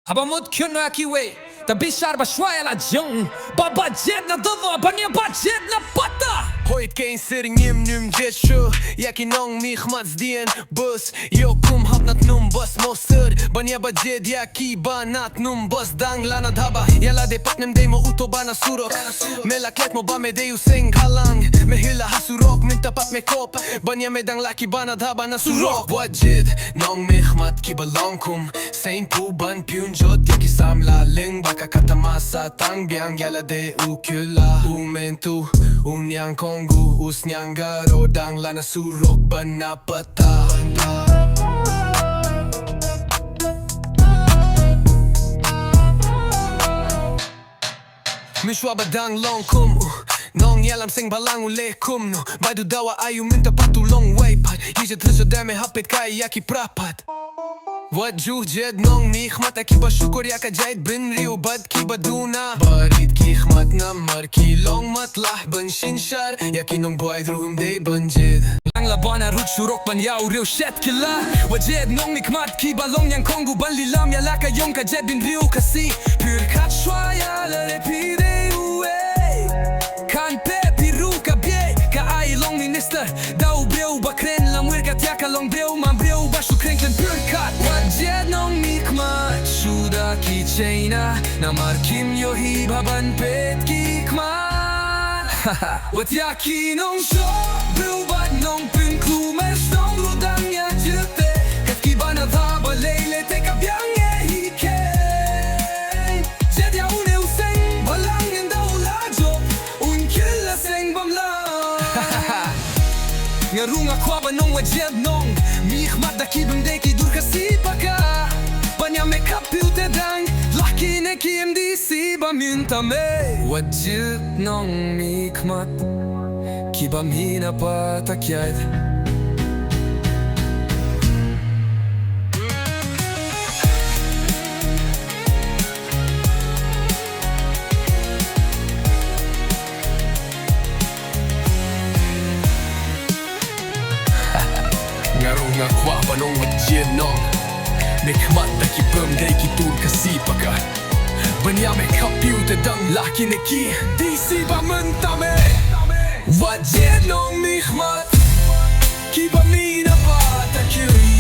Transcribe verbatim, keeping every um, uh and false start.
Haba mut khynnah kiwei, ta bishar ba shuwa ïa la jong. Ba ba jied na dodo, ban ïa ba jied na pata. Hoid kein sir ngim nym jied shuh ïa ki nongmihkhmat sdien. Bus ïoh kum hap na tnum bus mo sir, ban ïa ba jied ïa ki ba na tnum bus dang la na dhaba. Ïa lade pat nym dei mo uto ba na surok. Me la klet mo ba me dei u seng khalang, me hila ha surok mynta pat me kop. Ban ïa me dang la ki ba na dhaba na surok. Wat jied nongmihkhmat ki ba long kum seng pu ban pyun jot ïa ki samla lyngba ka kata masa tang biang. Ïa lade u kylla, u mentu, u niang konggu, u sniang garo dang la na surok ban na pata. Mynshuwa ba dang long kum u nongïalam seng balang u leh kumno. Ba du dawa aïu mynta pat u long wei pat. Ïa jied leh jied me hap peit kai ïa ki pra pat. Wat ju jied nongmihkhmat ïa ki ba shukor ïa ka jaid bynriew bad ki ba duna. Ba rit ki khmat namar ki long matlah ban synshar ïa ki nongbwai ruh ym dei ban jied. Lang la ba na rud surok ban ïa u riew shet kylla. Wat jied nongmihkhmat ki ba long niang konggu ban lilam ïa la ka ïong ka jaid bynriew Khasi. Pyrkhat shuwa ïa lade phi dei uwei. Kan pep phi ruh ka bieit ka ai long minister. Da u briew ba kren lamwir ka tiak ka long briew man briew ba shu kren kren pyrkhat. Wat jied nongmihkhmat shu da ki China namar kim ïohi ba ban peit ki khmat. Wat ïa ki nongshoh briew bad nongpynkhlur mer sdang ruh dang ïa jied te. Kat ki ba na dhaba lei lei te ka biang ïa hi keiñ. Jied ïa une u seng balang ynda u la jop un kylla seng bym lah. Nga ruh nga kwah ba nong wat jied nongmihkhmat da ki bym dei ki dur Khasi paka. Ban ïa me khap phi u te dang la kine ki M D C ba mynta me. Wat jied nongmihkhmat ki ba mih na pata kiad. Nga ruh nga kwah ba nong wat jied nongmihkhmat da ki bym dei ki dur Khasi paka. Ban ïa me khap phi u te dang la kine ki M D C ba mynta me. Wat jied nongmihkhmat ki ba mih na pata kiad.